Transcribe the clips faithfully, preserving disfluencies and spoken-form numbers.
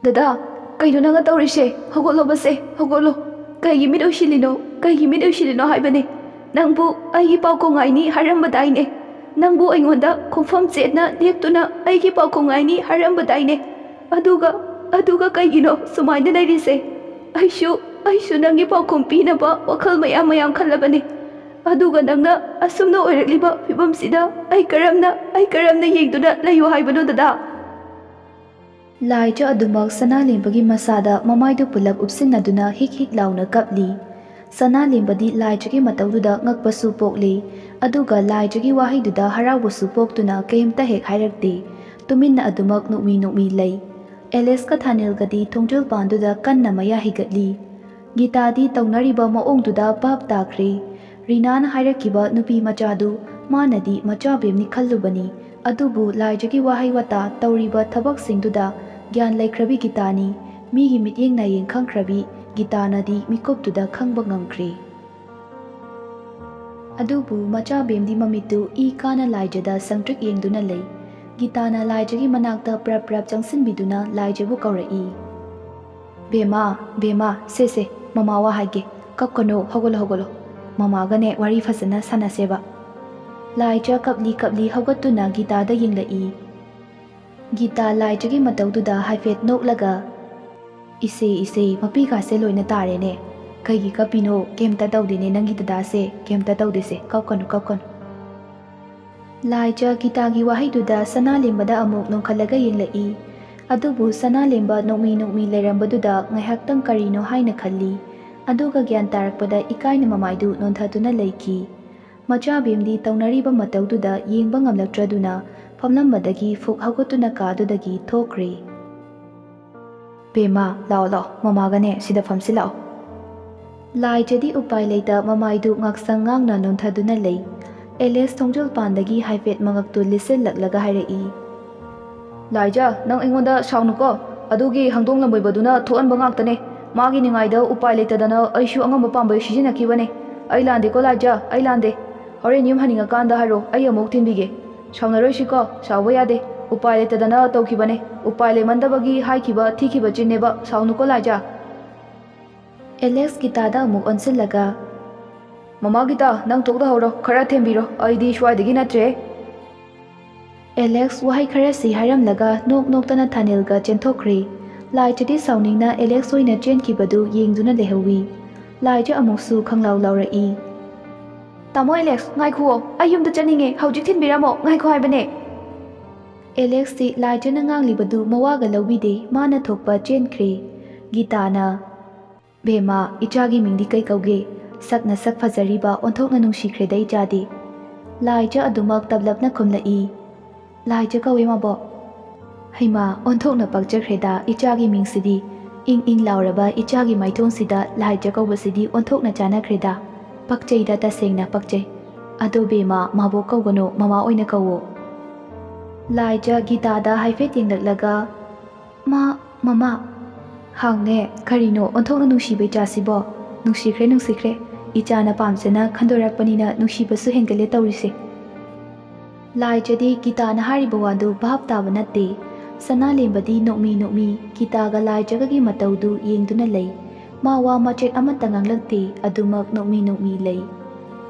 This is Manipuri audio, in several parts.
"ꯗꯗꯥ, ꯀꯩꯅꯣ ꯅꯪꯅ ꯇꯧꯔꯤꯁꯦ? ꯍꯧꯒꯠꯂꯣꯕꯁꯦ, ꯍꯧꯒꯠꯂꯣ꯫ ꯀꯩꯒꯤ ꯃꯤꯠ ꯎꯏꯁꯤꯜꯂꯤꯅꯣ? ꯀꯩꯒꯤ ꯃꯤꯠ ꯎꯏꯁꯤꯜꯂꯤꯅꯣ ꯍꯥꯏꯕꯅꯦ? ꯅꯪꯕꯨ ꯑꯩꯒꯤ ꯄꯥꯎꯈꯣꯡ ꯉꯥꯏꯅꯤ ꯍꯥꯏꯔꯝꯕꯗꯥꯏꯅꯦ? ꯅꯪꯕꯨ ꯑꯩꯉꯣꯟꯗ ꯈꯣꯡꯐꯝ ꯆꯦꯠꯅ ꯂꯦꯞꯇꯨꯅ ꯑꯩꯒꯤ ꯄꯥꯎꯈꯣꯡ ꯉꯥꯏꯅꯤ ꯍꯥꯏꯔꯝꯕꯗꯥꯏꯅꯦ? ꯑꯗꯨꯒ, ꯑꯗꯨꯒ ꯀꯩꯒꯤꯅꯣ ꯁꯨꯃꯥꯏꯅ ꯂꯩꯔꯤꯁꯦ? ꯑꯩꯁꯨ, ꯑꯩꯁꯨ ꯅꯪꯒꯤ ꯄꯥꯎꯈꯣꯡ ꯄꯤꯅꯕ ꯋꯥꯈꯜ ꯃꯌꯥꯝ ꯃꯌꯥꯝ ꯈꯜꯂꯕꯅꯤ꯫ ꯑꯗꯨꯒ ꯅꯪꯅ ꯑꯁꯨꯝꯅ ꯑꯣꯏꯔꯛꯂꯤꯕ ꯐꯤꯕꯝꯁꯤꯗ ꯑꯩ ꯀꯔꯝꯅ, ꯑꯩ ꯀꯔꯝꯅ ꯌꯦꯡꯗꯨꯅ ꯂꯩꯌꯨ ꯍꯥꯏꯕꯅꯣ, ꯗꯗꯥ?" ꯂꯥꯏꯖ ꯑꯗꯨꯃꯛ ꯁꯅꯥꯂꯦꯝꯕꯒꯤ ꯃꯁꯥꯗ ꯃꯃꯥꯏꯗꯨ ꯄꯨꯂꯞ ꯎꯞꯁꯤꯟꯅꯗꯨꯅ ꯍꯤꯛ ꯍꯤꯛ ꯂꯥꯎꯅ ꯀꯞꯂꯤ꯫ ꯁꯅꯥꯂꯦꯝꯕꯗꯤ ꯂꯥꯏꯖꯒꯤ ꯃꯇꯧꯗꯨꯗ ꯉꯛꯄꯁꯨ ꯄꯣꯛꯂꯤ, ꯑꯗꯨꯒ ꯂꯥꯏꯖꯒꯤ ꯋꯥꯍꯩꯗꯨꯗ ꯍꯔꯥꯎꯕꯁꯨ ꯄꯣꯛꯇꯨꯅ ꯀꯩꯝꯇ ꯍꯦꯛ ꯍꯥꯏꯔꯛꯇꯦ꯫ ꯇꯨꯃꯤꯟꯅ ꯑꯗꯨꯃꯛ ꯅꯣꯛꯃꯤ ꯅꯣꯛꯃꯤ ꯂꯩ꯫ ꯑꯦꯂꯤꯁꯀ ꯊꯥꯅꯤꯜꯒꯗꯤ ꯊꯣꯡꯖꯤꯜ ꯄꯥꯟꯗꯨꯗ ꯀꯟꯅ ꯃꯌꯥ ꯍꯤꯒꯠꯂꯤ꯫ ꯒꯤꯇꯥꯗꯤ ꯇꯧꯅꯔꯤꯕ ꯃꯑꯣꯡꯗꯨꯗ ꯚꯥꯞ ꯇꯥꯈ꯭ꯔꯦ꯫ ꯔꯤꯅꯥꯅ ꯍꯥꯏꯔꯛꯈꯤꯕ ꯅꯨꯄꯤ ꯃꯆꯥꯗꯨ ꯃꯥꯅꯗꯤ ꯃꯆꯥꯕꯦꯝꯅꯤ ꯈꯜꯂꯨꯕꯅꯤ, ꯑꯗꯨꯕꯨ ꯂꯥꯏꯖꯒꯤ ꯋꯥꯍꯩ ꯋꯥꯇꯥ ꯇꯧꯔꯤꯕ ꯊꯕꯛꯁꯤꯡꯗꯨꯗ ꯒ꯭ꯌꯥꯟ ꯂꯩꯈ꯭ꯔꯕꯤ ꯒꯤꯇꯥꯅꯤ꯫ ꯃꯤꯒꯤ ꯃꯤꯠꯌꯦꯡ ꯅꯥꯌꯦꯡ ꯈꯪꯈ꯭ꯔꯕꯤ ꯒꯤꯇꯥꯅꯗꯤ ꯃꯤꯀꯨꯞꯇꯨꯗ ꯈꯪꯕ ꯉꯝꯈ꯭ꯔꯦ꯫ ꯑꯗꯨꯕꯨ ꯃꯆꯥꯕꯦꯝꯗꯤ ꯃꯃꯤꯠꯇꯨ ꯏ ꯀꯥꯅ ꯂꯥꯏꯖꯗ ꯁꯪꯇ꯭ꯔꯤꯛ ꯌꯦꯡꯗꯨꯅ ꯂꯩ꯫ ꯒꯤꯇꯥꯅ ꯂꯥꯏꯖꯒꯤ ꯃꯅꯥꯛꯇ ꯄ꯭ꯔꯞ ꯄ꯭ꯔꯞ ꯆꯪꯁꯤꯟꯕꯤꯗꯨꯅ ꯂꯥꯏꯖꯕꯨ ꯀꯧꯔꯛꯏ꯫ "ꯕꯦꯝꯃ, ꯕꯦꯝꯃ, ꯁꯦ ꯁꯦ, ꯃꯃꯥ ꯋꯥ ꯍꯥꯏꯒꯦ꯫ ꯀꯞꯀꯅꯣ, ꯍꯧꯒꯠꯂꯣ, ꯍꯧꯒꯠꯂꯣ꯫ ꯃꯃꯥꯒꯅꯦ ꯋꯥꯔꯤ ꯐꯖꯅ ꯁꯥꯟꯅꯁꯦꯕ꯫" ꯂꯥꯏꯖ ꯀꯞꯂꯤ ꯀꯞꯂꯤ ꯍꯧꯒꯠꯇꯨꯅ ꯒꯤꯇꯥꯗ ꯌꯦꯡꯂꯛꯏ꯫ ꯒꯤꯇꯥ ꯂꯥꯏꯖꯒꯤ ꯃꯇꯧꯗꯨꯗ ꯍꯥꯏꯐꯦꯠ ꯅꯣꯛꯂꯒ, "ꯏꯁꯦ, ꯏꯁꯦ, ꯃꯄꯤꯒꯥꯁꯦ ꯂꯣꯏꯅ ꯇꯥꯔꯦꯅꯦ꯫ ꯀꯩꯒꯤ ꯀꯞꯄꯤꯅꯣ? ꯀꯩꯝꯇ ꯇꯧꯗꯦꯅꯦ ꯅꯪꯒꯤ ꯗꯗꯥꯁꯦ, ꯀꯩꯝꯇ ꯇꯧꯗꯦꯁꯦ, ꯀꯞꯀꯅꯨ, ꯀꯞꯀꯅꯨ꯫" ꯂꯥꯏꯖ ꯒꯤꯇꯥꯒꯤ ꯋꯥꯍꯩꯗꯨꯗ ꯁꯅꯥꯂꯦꯝꯕꯗ ꯑꯃꯨꯛ ꯅꯣꯡꯈꯠꯂꯒ ꯌꯦꯡꯂꯛꯏ꯫ ꯑꯗꯨꯕꯨ ꯁꯅꯥꯂꯦꯝꯕ ꯅꯣꯛꯃꯤ ꯅꯣꯛꯃꯤ ꯂꯩꯔꯝꯕꯗꯨꯗ ꯉꯥꯏꯍꯥꯛꯇꯪ ꯀꯔꯤꯅꯣ ꯍꯥꯏꯅ ꯈꯜꯂꯤ꯫ ꯑꯗꯨꯒ ꯒ꯭ꯌꯥꯟ ꯇꯥꯔꯛꯄꯗ ꯏꯀꯥꯏꯅ ꯃꯃꯥꯏꯗꯨ ꯅꯣꯟꯊꯗꯨꯅ ꯂꯩꯈꯤ꯫ ꯃꯆꯥꯕꯦꯝꯗꯤ ꯇꯧꯅꯔꯤꯕ ꯃꯇꯧꯗꯨꯗ ꯌꯦꯡꯕ ꯉꯝꯂꯛꯇ꯭ꯔꯗꯨꯅ ꯐꯝꯂꯝꯕꯗꯒꯤ ꯐꯨꯛ ꯍꯧꯒꯠꯇꯨꯅ ꯀꯥꯗꯨꯗꯒꯤ ꯊꯣꯛꯈ꯭ꯔꯦ꯫ "ꯕꯦꯝꯃ, ꯂꯥꯛꯑꯣ, ꯂꯥꯛꯑꯣ, ꯃꯃꯥꯒꯅꯦ ꯁꯤꯗ ꯐꯝꯁꯤ ꯂꯥꯛꯑꯣ꯫" ꯂꯥꯏꯖꯗꯤ ꯎꯄꯥꯏ ꯂꯩꯇ ꯃꯃꯥꯏꯗꯨ ꯉꯥꯛꯁꯪ ꯉꯥꯡꯅ ꯅꯣꯟꯊꯗꯨꯅ ꯂꯩ꯫ ꯑꯦꯂꯤꯁ ꯊꯣꯡꯖꯤꯜ ꯄꯥꯟꯗꯒꯤ ꯍꯥꯏꯐꯦꯠ ꯃꯉꯛꯇꯨ ꯂꯤꯠꯁꯤꯜꯂꯛꯂꯒ ꯍꯥꯏꯔꯛꯏ꯫ "ꯂꯥꯏꯖ, ꯅꯪ ꯑꯩꯉꯣꯟꯗ ꯁꯥꯎꯅꯨꯀꯣ꯫ ꯑꯗꯨꯒꯤ ꯍꯪꯗꯣꯡ ꯂꯝꯕꯣꯏꯕꯗꯨꯅ ꯊꯣꯛꯍꯟꯕ ꯉꯥꯛꯇꯅꯦ꯫ ꯃꯥꯒꯤ ꯅꯤꯡꯉꯥꯏꯗ ꯎꯄꯥꯏ ꯂꯩꯇꯗꯅ ꯑꯩꯁꯨ ꯑꯉꯝꯕ ꯄꯥꯝꯕꯩ ꯁꯤꯖꯤꯟꯅꯈꯤꯕꯅꯦ꯫ ꯑꯩ ꯂꯥꯟꯗꯦꯀꯣ ꯂꯥꯏꯖ, ꯑꯩ ꯂꯥꯟꯗꯦ꯫ ꯍꯣꯔꯦꯟ ꯌꯨꯝ ꯍꯟꯅꯤꯡꯉꯀꯥꯟꯗ ꯍꯥꯏꯔꯣ, ꯑꯩ ꯑꯃꯨꯛ ꯊꯤꯟꯕꯤꯒꯦ꯫ ꯁꯥꯎꯅꯔꯣꯏꯁꯤꯀꯣ, ꯁꯥꯎꯕ ꯌꯥꯗꯦ꯫ "ꯎꯄꯥꯏ ꯂꯩꯇꯗꯅ ꯇꯧꯈꯤꯕꯅꯦ꯫ ꯎꯄꯥꯏ ꯂꯩꯃꯟꯗꯕꯒꯤ ꯍꯥꯏꯈꯤꯕ ꯊꯤꯈꯤꯕ ꯆꯤꯟꯅꯦꯕ, ꯁꯥꯎꯅꯨꯀꯣ ꯂꯥꯏꯖꯥ꯫" ꯑꯦꯂꯦꯛꯁ ꯒꯤꯇꯥꯗ ꯑꯃꯨꯛ ꯑꯣꯟꯁꯤꯜꯂꯒ, "ꯃꯃꯥ ꯒꯤꯇꯥ, ꯅꯪ ꯊꯣꯛꯂꯍꯧꯔꯣ, ꯈꯔ ꯊꯦꯝꯕꯤꯔꯣ, ꯑꯩꯗꯤ ꯁ꯭ꯋꯥꯏꯗꯒꯤ ꯅꯠꯇ꯭ꯔꯦ꯫" ꯑꯦꯂꯦꯛꯁ ꯋꯥꯍꯩ ꯈꯔꯁꯤ ꯍꯥꯏꯔꯝꯂꯒ ꯅꯣꯛ ꯅꯣꯛꯇꯅ ꯊꯥꯅꯦꯜꯒ ꯆꯦꯟꯊꯣꯛꯈ꯭ꯔꯦ꯫ ꯂꯥꯏꯖꯗꯤ ꯁꯥꯎꯅꯤꯡꯅ ꯑꯦꯂꯦꯛꯁ ꯍꯣꯏꯅ ꯆꯦꯟꯈꯤꯕꯗꯨ ꯌꯦꯡꯗꯨꯅ ꯂꯩꯍꯧꯋꯤ꯫ ꯂꯥꯏꯖ ꯑꯃꯨꯛꯁꯨ ꯈꯪꯂꯥꯎ ꯂꯥꯎꯔꯛꯏ꯫ "ꯇꯥꯃꯣ ꯑꯦꯂꯦꯛꯁ, ꯉꯥꯏꯈꯨꯑꯣ, ꯑꯩ ꯌꯨꯝꯗ ꯆꯠꯅꯤꯡꯉꯦ, ꯍꯧꯖꯤꯛ ꯊꯤꯟꯕꯤꯔꯝꯃꯣ, ꯉꯥꯏꯈꯣ ꯍꯥꯏꯕꯅꯦ꯫" ꯑꯦꯂꯦꯛꯁꯇꯤ ꯂꯥꯏꯖꯅ ꯉꯥꯡꯂꯤꯕꯗꯨ ꯃꯋꯥꯒ ꯂꯧꯕꯤꯗꯦ, ꯃꯥꯅ ꯊꯣꯛꯄ ꯆꯦꯟꯈ꯭ꯔꯦ꯫ ꯒꯤꯇꯥꯅ, "ꯕꯦꯝꯃ, ꯏꯆꯥꯒꯤ ꯃꯤꯡꯗꯤ ꯀꯩ ꯀꯧꯒꯦ? ꯁꯛꯅ ꯁꯛ ꯐꯖꯔꯤꯕ, ꯑꯣꯟꯊꯣꯛꯅ ꯅꯨꯡꯁꯤꯈ꯭ꯔꯦꯗ ꯏꯆꯥꯗꯤ꯫" ꯂꯥꯏꯖ ꯑꯗꯨꯃꯛ ꯇꯞꯂꯞꯅ ꯈꯨꯝꯂꯛꯏ꯫ "ꯂꯥꯏꯖ ꯀꯧꯏ, ꯃꯕꯣꯛ꯫" "ꯍꯩꯃꯥ, ꯑꯣꯟꯊꯣꯛꯅ ꯄꯛꯆꯈ꯭ꯔꯦꯗ ꯏꯆꯥꯒꯤ ꯃꯤꯡꯁꯤꯗꯤ꯫ ꯏꯪ ꯏꯪ ꯂꯥꯎꯔꯕ ꯏꯆꯥꯒꯤ ꯃꯥꯏꯊꯣꯡꯁꯤꯗ ꯂꯥꯏꯖ ꯀꯧꯕꯁꯤꯗꯤ ꯑꯣꯟꯊꯣꯛꯅ ꯆꯥꯟꯅꯈ꯭ꯔꯦꯗ꯫ ꯄꯛꯆꯩꯗ, ꯇꯁꯦꯡꯅ ꯄꯛꯆꯩ꯫ ꯑꯗꯣ ꯕꯦꯝꯃ, ꯃꯕꯣꯛ ꯀꯧꯒꯅꯨ, ꯃꯃꯥ ꯑꯣꯏꯅ ꯀꯧꯋꯣ꯫" ꯂꯥꯏꯖ ꯒꯤꯇꯥꯗ ꯍꯥꯏꯐꯦꯠ ꯌꯦꯡꯂꯛꯂꯒ, "ꯃꯥ, ꯃꯃꯥ꯫" "ꯍꯥꯎꯅꯦ, ꯀꯔꯤꯅꯣ ꯑꯣꯟꯊꯣꯛꯅ ꯅꯨꯡꯁꯤꯕ ꯏꯆꯥꯁꯤꯕꯣ? ꯅꯨꯡꯁꯤꯈ꯭ꯔꯦ, ꯅꯨꯡꯁꯤꯈ꯭ꯔꯦ꯫ ꯏꯆꯥꯅ ꯄꯥꯝꯖꯅ ꯈꯟꯗꯣꯔꯛꯄꯅꯤꯅ ꯅꯨꯡꯁꯤꯕꯁꯨ ꯍꯦꯟꯒꯠꯂꯦ ꯇꯧꯔꯤꯁꯦ꯫" ꯂꯥꯏꯖꯗꯤ ꯒꯤꯇꯥꯅ ꯍꯥꯏꯔꯤꯕ ꯋꯥꯗꯨ ꯚꯥꯞ ꯇꯥꯕ ꯅꯠꯇꯦ꯫ ꯁꯅꯥꯂꯦꯝꯕꯗꯤ ꯅꯣꯛꯃꯤ ꯅꯣꯛꯃꯤ ꯒꯤꯇꯥꯒ ꯂꯥꯏꯖꯒꯒꯤ ꯃꯇꯧꯗꯨ ꯌꯦꯡꯗꯨꯅ ꯂꯩ꯫ ꯃꯥ ꯋꯥ ꯃꯆꯦꯠ ꯑꯃꯠꯇ ꯉꯥꯡꯂꯛꯇꯦ, ꯑꯗꯨꯃꯛ ꯅꯣꯛꯃꯤ ꯅꯣꯛꯃꯤ ꯂꯩ꯫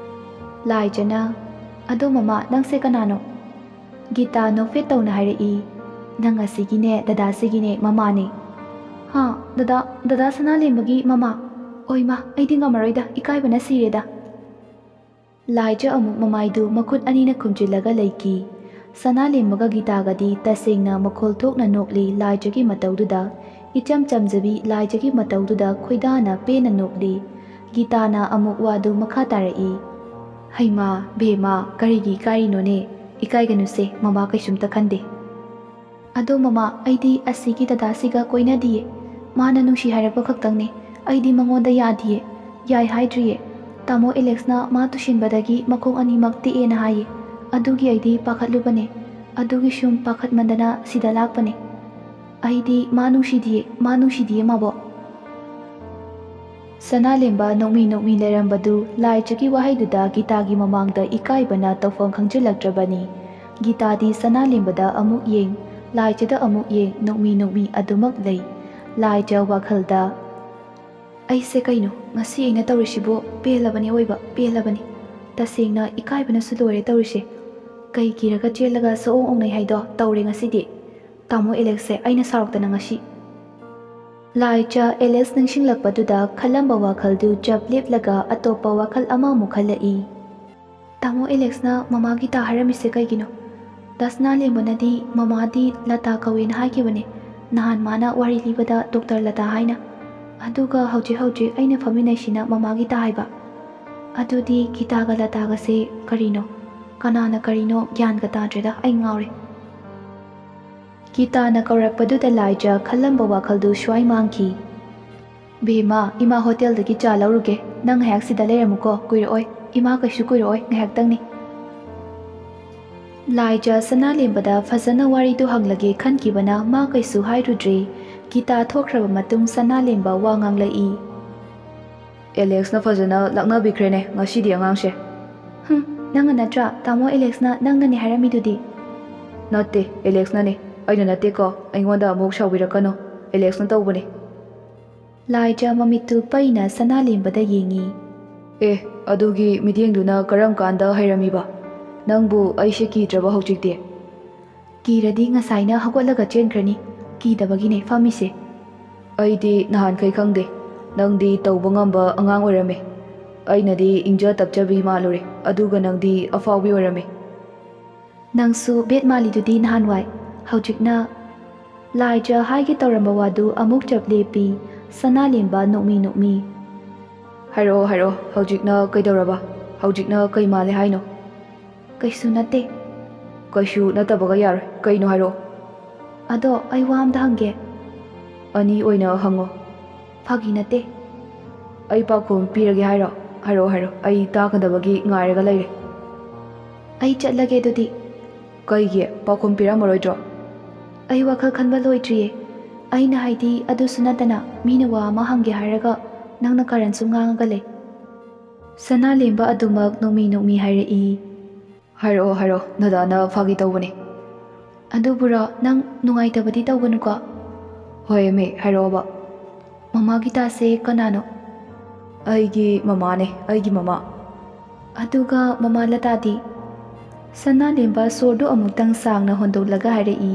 ꯂꯥꯏꯖꯅ, "ꯑꯗꯣ ꯃꯃꯥ, ꯅꯪꯁꯦ ꯀꯅꯥꯅꯣ?" ꯒꯤꯇꯥ ꯅꯣꯛꯐꯦꯠ ꯇꯧꯅ ꯍꯥꯏꯔꯛꯏ, "ꯅꯪ ꯑꯁꯤꯒꯤꯅꯦ, ꯗꯗꯥꯁꯤꯒꯤꯅꯦ ꯃꯃꯥꯅꯦ꯫" "ꯍꯥ? ꯗꯗꯥ, ꯗꯗꯥ ꯁꯅꯥꯂꯦꯝꯕꯒꯤ ꯃꯃꯥ? ꯑꯣꯏꯃꯥ, ꯑꯩꯗꯤ ꯉꯝꯃꯔꯣꯏꯗ, ꯏꯀꯥꯏꯕꯅ ꯁꯤꯔꯦꯗ꯫" ꯂꯥꯏꯖ ꯑꯃꯨꯛ ꯃꯃꯥꯏꯗꯨ ꯃꯈꯨꯠ ꯑꯅꯤꯅ ꯈꯨꯝꯖꯤꯜꯂꯒ ꯂꯩꯈꯤ꯫ ꯁꯅꯥꯂꯦꯝꯕꯒ ꯒꯤꯇꯥꯒꯗꯤ ꯇꯁꯦꯡꯅ ꯃꯈꯣꯜ ꯊꯣꯛꯅ ꯅꯣꯛꯂꯤ ꯂꯥꯏꯖꯒꯤ ꯃꯇꯧꯗꯨꯗ꯫ ꯏꯆꯝ ꯆꯝꯖꯕꯤ ꯂꯥꯏꯖꯒꯤ ꯃꯇꯧꯗꯨꯗ ꯈꯣꯏꯗꯥꯅ ꯄꯦꯟꯅ ꯅꯣꯛꯂꯤ꯫ ꯒꯤꯇꯥꯅ ꯑꯃꯨꯛ ꯋꯥꯗꯨ ꯃꯈꯥ ꯇꯥꯔꯛꯏ, "ꯍꯩꯃꯥ, ꯕꯦꯝꯃ, ꯀꯔꯤꯒꯤ ꯏꯀꯥꯏꯔꯤꯅꯣꯅꯦ? ꯏꯀꯥꯏꯒꯅꯨꯁꯦ, ꯃꯃꯥ ꯀꯩꯁꯨꯝꯇ ꯈꯟꯗꯦ꯫" "ꯑꯗꯣ ꯃꯃꯥ, ꯑꯩꯗꯤ ꯑꯁꯤꯒꯤ ꯗꯗꯥꯁꯤꯒ ꯀꯣꯏꯅꯗꯤꯌꯦ꯫ ꯃꯥꯅ ꯅꯨꯡꯁꯤ ꯍꯥꯏꯔꯛꯄ ꯈꯛꯇꯪꯅꯦ꯫ ꯑꯩꯗꯤ ꯃꯉꯣꯟꯗ ꯌꯥꯗꯤꯌꯦ, ꯌꯥꯏ ꯍꯥꯏꯗ꯭ꯔꯤꯌꯦ꯫ ꯇꯥꯃꯣ ꯑꯦꯂꯦꯛꯁꯅ ꯃꯥ ꯇꯨꯁꯤꯟꯕꯗꯒꯤ ꯃꯈꯣꯡ ꯑꯅꯤꯃꯛ ꯇꯦꯛꯑꯦꯅ ꯍꯥꯏꯌꯦ꯫ ꯑꯗꯨꯒꯤ ꯑꯩꯗꯤ ꯄꯥꯈꯠꯂꯨꯕꯅꯦ꯫ ꯑꯗꯨꯒꯤ ꯁꯨꯝ ꯄꯥꯈꯠꯃꯟꯗꯅ ꯁꯤꯗ ꯂꯥꯛꯄꯅꯦ꯫ ꯑꯩꯗꯤ ꯃꯥ ꯅꯨꯡꯁꯤꯗꯤꯌꯦ, ꯃꯥ ꯅꯨꯡꯁꯤꯗꯤꯌꯦ ꯃꯥꯕꯣ꯫" ꯁꯅꯥꯂꯦꯝꯕ ꯅꯣꯛꯃꯤ ꯅꯣꯛꯃꯤ ꯂꯩꯔꯝꯕꯗꯨ ꯂꯥꯏꯖꯒꯤ ꯋꯥꯍꯩꯗꯨꯗ ꯒꯤꯇꯥꯒꯤ ꯃꯃꯥꯡꯗ ꯏꯀꯥꯏꯕꯅ ꯇꯧꯐꯝ ꯈꯪꯖꯤꯜꯂꯛꯇ꯭ꯔꯕꯅꯤ꯫ ꯒꯤꯇꯥꯗꯤ ꯁꯅꯥꯂꯦꯝꯕꯗ ꯑꯃꯨꯛ ꯌꯦꯡ, ꯂꯥꯏꯖꯗ ꯑꯃꯨꯛ ꯌꯦꯡ, ꯅꯣꯛꯃꯤ ꯅꯣꯛꯃꯤ ꯑꯗꯨꯃꯛ ꯂꯩ꯫ ꯂꯥꯏꯖ ꯋꯥꯈꯜꯗ, "ꯑꯩꯁꯦ ꯀꯩꯅꯣ ꯉꯁꯤ ꯑꯩꯅ ꯇꯧꯔꯤꯁꯤꯕꯨ? ꯄꯦꯜꯂꯕꯅꯤ ꯑꯣꯏꯕ, ꯄꯦꯜꯂꯕꯅꯤ꯫ ꯇꯁꯦꯡꯅ ꯏꯀꯥꯏꯕꯅꯁꯨ ꯂꯣꯏꯔꯦ ꯇꯧꯔꯤꯁꯦ꯫ ꯀꯩ ꯀꯤꯔꯒ ꯆꯦꯜꯂꯒ ꯁꯑꯣꯡ ꯑꯣꯡꯅꯩ ꯍꯥꯏꯗꯣ ꯇꯧꯔꯦ ꯉꯁꯤꯗꯤ꯫ ꯇꯥꯃꯣ ꯑꯦꯂꯦꯛꯁꯁꯦ ꯑꯩꯅ ꯁꯥꯎꯔꯛꯇꯅ ꯉꯁꯤ"꯫ ꯂꯥꯏꯖ ꯑꯦꯂꯦꯛꯁ ꯅꯤꯡꯁꯤꯡꯂꯛꯄꯗꯨꯗ ꯈꯜꯂꯝꯕ ꯋꯥꯈꯜꯗꯨ ꯆꯞ ꯂꯦꯞꯂꯒ ꯑꯇꯣꯞꯄ ꯋꯥꯈꯜ ꯑꯃꯃꯨꯛ ꯈꯜꯂꯛꯏ꯫ "ꯇꯥꯃꯣ ꯑꯦꯂꯦꯛꯁꯅ ꯃꯃꯥ ꯒꯤꯇꯥ ꯍꯥꯏꯔꯝꯃꯤꯁꯦ ꯀꯩꯒꯤꯅꯣ? ꯗꯥ ꯁꯅꯥꯂꯦꯝꯕꯅꯗꯤ ꯃꯃꯥꯗꯤ ꯂꯇꯥ ꯀꯧꯋꯦꯅ ꯍꯥꯏꯈꯤꯕꯅꯦ, ꯅꯍꯥꯟ ꯃꯥꯅ ꯋꯥꯔꯤ ꯂꯤꯕꯗ ꯗꯣꯛꯇꯔ ꯂꯇꯥ ꯍꯥꯏꯅ꯫ ꯑꯗꯨꯒ ꯍꯧꯖꯤꯛ ꯍꯧꯖꯤꯛ ꯑꯩꯅ ꯐꯝꯃꯤꯟꯅꯩꯁꯤꯅ ꯃꯃꯥ ꯒꯤꯇꯥ ꯍꯥꯏꯕ꯫ ꯑꯗꯨꯗꯤ ꯒꯤꯇꯥꯒ ꯂꯇꯥꯒꯁꯦ ꯀꯔꯤꯅꯣ? ꯀꯅꯥꯅ ꯀꯔꯤꯅꯣ ꯒ꯭ꯌꯥꯟꯒ ꯇꯥꯗ꯭ꯔꯦꯗ, ꯑꯩ ꯉꯥꯎꯔꯦ"꯫ ꯒꯤꯇꯥꯅ ꯀꯧꯔꯛꯄꯗꯨꯗ ꯂꯥꯏꯖ ꯈꯜꯂꯝꯕ ꯋꯥꯈꯜꯗꯨ ꯁ꯭ꯋꯥꯏ ꯃꯥꯡꯈꯤ꯫ "ꯕꯦꯝꯃ, ꯏꯃꯥ ꯍꯣꯇꯦꯜꯗꯒꯤ ꯆꯥ ꯂꯧꯔꯨꯒꯦ, ꯅꯪ ꯉꯥꯏꯍꯥꯛ ꯁꯤꯗ ꯂꯩꯔꯝꯃꯨꯀꯣ, ꯀꯨꯏꯔꯛꯑꯣꯏ, ꯏꯃꯥ ꯀꯩꯁꯨ ꯀꯨꯏꯔꯛꯑꯣꯏ, ꯉꯥꯏꯍꯥꯛꯇꯪꯅꯤ"꯫ ꯂꯥꯏꯖ ꯁꯅꯥꯂꯦꯝꯕꯗ ꯐꯖꯅ ꯋꯥꯔꯤꯗꯨ ꯍꯪꯂꯒꯦ ꯈꯟꯈꯤꯕꯅ ꯃꯥ ꯀꯩꯁꯨ ꯍꯥꯏꯔꯨꯗ꯭ꯔꯦ꯫ ꯒꯤꯇꯥ ꯊꯣꯛꯈ꯭ꯔꯕ ꯃꯇꯨꯡ ꯁꯅꯥꯂꯦꯝꯕ ꯋꯥ ꯉꯥꯡꯂꯛꯏ꯫ "ꯑꯦꯂꯦꯛꯁꯅ ꯐꯖꯅ ꯂꯛꯅꯕꯤꯈ꯭ꯔꯦꯅꯦ ꯉꯁꯤꯗꯤ ꯑꯉꯥꯡꯁꯦ"꯫ "ꯍꯨꯝ, ꯅꯪꯅ ꯅꯠꯇ꯭ꯔꯥ? ꯇꯥꯃꯣ ꯑꯦꯂꯦꯛꯁꯅ ꯅꯪꯅꯅꯦ ꯍꯥꯏꯔꯝꯃꯤꯗꯨꯗꯤ"꯫ "ꯅꯠꯇꯦ, ꯑꯦꯂꯦꯛꯁꯅꯅꯦ, ꯑꯩꯅ ꯅꯠꯇꯦꯀꯣ, ꯑꯩꯉꯣꯟꯗ ꯑꯃꯨꯛ ꯁꯥꯎꯕꯤꯔꯛꯀꯅꯨ, ꯑꯦꯂꯦꯛꯁꯅ ꯇꯧꯕꯅꯦ"꯫ ꯂꯥꯏꯖ ꯃꯃꯤꯠꯇꯨ ꯄꯩꯅ ꯁꯅꯥꯂꯦꯝꯕꯗ ꯌꯦꯡꯉꯤ꯫ "ꯑꯦ, ꯑꯗꯨꯒꯤ ꯃꯤꯠꯌꯦꯡꯗꯨꯅ ꯀꯔꯝ ꯀꯥꯟꯗ ꯍꯩꯔꯝꯃꯤꯕ? ꯅꯪꯕꯨ ꯑꯩꯁꯦ ꯀꯤꯗ꯭ꯔꯕ ꯍꯧꯖꯤꯛꯇꯤ?" "ꯀꯤꯔꯗꯤ ꯉꯁꯥꯏꯅ ꯍꯧꯒꯠꯂꯒ ꯆꯦꯟꯈ꯭ꯔꯅꯤ, ꯀꯤꯗꯕꯒꯤꯅꯦ ꯐꯝꯃꯤꯁꯦ"꯫ "ꯑꯩꯗꯤ ꯅꯍꯥꯟꯈꯩ ꯈꯪꯗꯦ, ꯅꯪꯗꯤ ꯇꯧꯕ ꯉꯝꯕ ꯑꯉꯥꯡ ꯑꯣꯏꯔꯝꯃꯦ꯫ ꯑꯩꯅꯗꯤ ꯏꯪꯖ ꯇꯞꯆꯕꯤ ꯃꯥꯜꯂꯨꯔꯦ, ꯑꯗꯨꯒ ꯅꯪꯗꯤ ꯑꯐꯥꯎꯕꯤ ꯑꯣꯏꯔꯝꯃꯦ"꯫ "ꯅꯪꯁꯨ ꯕꯦꯠ ꯃꯥꯜꯂꯤꯗꯨꯗꯤ ꯅꯍꯥꯟꯋꯥꯏ, ꯍꯧꯖꯤꯛꯅ"꯫ ꯂꯥꯏꯖ ꯍꯥꯏꯒꯦ ꯇꯧꯔꯝꯕ ꯋꯥꯗꯨ ꯑꯃꯨꯛ ꯆꯞ ꯂꯦꯞꯄꯤ꯫ ꯁꯅꯥꯂꯦꯝꯕ ꯅꯣꯛꯃꯤ ꯅꯣꯛꯃꯤ꯫ "ꯍꯥꯏꯔꯛꯑꯣ, ꯍꯥꯏꯔꯛꯑꯣ, ꯍꯧꯖꯤꯛꯅ ꯀꯩꯗꯧꯔꯕ? ꯍꯧꯖꯤꯛꯅ ꯀꯩ ꯃꯥꯜꯂꯦ ꯍꯥꯏꯅꯣ?" "ꯀꯩꯁꯨ ꯅꯠꯇꯦ"꯫ "ꯀꯩꯁꯨ ꯅꯠꯇꯕꯒ ꯌꯥꯔꯣꯏ, ꯀꯩꯅꯣ ꯍꯥꯏꯔꯛꯑꯣ"꯫ "ꯑꯗꯣ ꯑꯩ ꯋꯥ ꯑꯝꯗ ꯍꯪꯒꯦ"꯫ "ꯑꯅꯤ ꯑꯣꯏꯅ ꯍꯪꯉꯣ"꯫ "ꯐꯥꯒꯤ ꯅꯠꯇꯦ"꯫ "ꯑꯩ ꯄꯥꯎꯈꯨꯝ ꯄꯤꯔꯒꯦ ꯍꯥꯏꯔꯣ? ꯍꯥꯏꯔꯛꯑꯣ, ꯍꯥꯏꯔꯛꯑꯣ, ꯑꯩ ꯇꯥꯒꯗꯕꯒꯤ ꯉꯥꯏꯔꯒ ꯂꯩꯔꯦ"꯫ "ꯑꯩ ꯆꯠꯂꯒꯦ ꯑꯗꯨꯗꯤ"꯫ "ꯀꯩꯒꯤ? ꯄꯥꯎꯈꯨꯝ ꯄꯤꯔꯝꯃꯔꯣꯏꯗ꯭ꯔꯣ?" "ꯑꯩ ꯋꯥꯈꯜ ꯈꯟꯕ ꯂꯣꯏꯗ꯭ꯔꯤꯌꯦ꯫ ꯑꯩꯅ ꯍꯥꯏꯗꯤ, ꯑꯗꯨꯁꯨ ꯅꯠꯇꯅ ꯃꯤꯅ ꯋꯥ ꯑꯃ ꯍꯪꯒꯦ ꯍꯥꯏꯔꯒ ꯅꯪꯅ ꯀꯥꯔꯟꯁꯨ ꯉꯥꯡꯉꯒ ꯂꯩ"꯫ ꯁꯅꯥꯂꯦꯝꯕ ꯑꯗꯨꯃꯛ ꯅꯣꯛꯃꯤ ꯅꯣꯛꯃꯤ ꯍꯥꯏꯔꯛꯏ꯫ ꯍꯥꯏꯔꯛꯑꯣ, ꯍꯥꯏꯔꯛꯑꯣ, ꯗꯗꯥꯅ ꯐꯥꯒꯤ ꯇꯧꯕꯅꯦ꯫ ꯑꯗꯨꯕꯨꯔꯣ, ꯅꯪ ꯅꯨꯡꯉꯥꯏꯇꯕꯗꯤ ꯇꯧꯒꯅꯨꯀꯣ꯫ ꯍꯣꯏ ꯑꯃꯤ, ꯍꯥꯏꯔꯛꯑꯣꯕ꯫ ꯃꯃꯥ ꯒꯤꯇꯥꯁꯦ ꯀꯅꯥꯅꯣ? ꯑꯩꯒꯤ ꯃꯃꯥꯅꯦ, ꯑꯩꯒꯤ ꯃꯃꯥ꯫ ꯑꯗꯨꯒ ꯃꯃꯥ ꯂꯇꯥꯗꯤ? ꯁꯅꯥꯂꯦꯝꯕ ꯁꯣꯔꯗꯨ ꯑꯃꯨꯛꯇꯪ ꯁꯥꯡꯅ ꯍꯣꯟꯗꯣꯛꯂꯒ ꯍꯥꯏꯔꯛꯏ꯫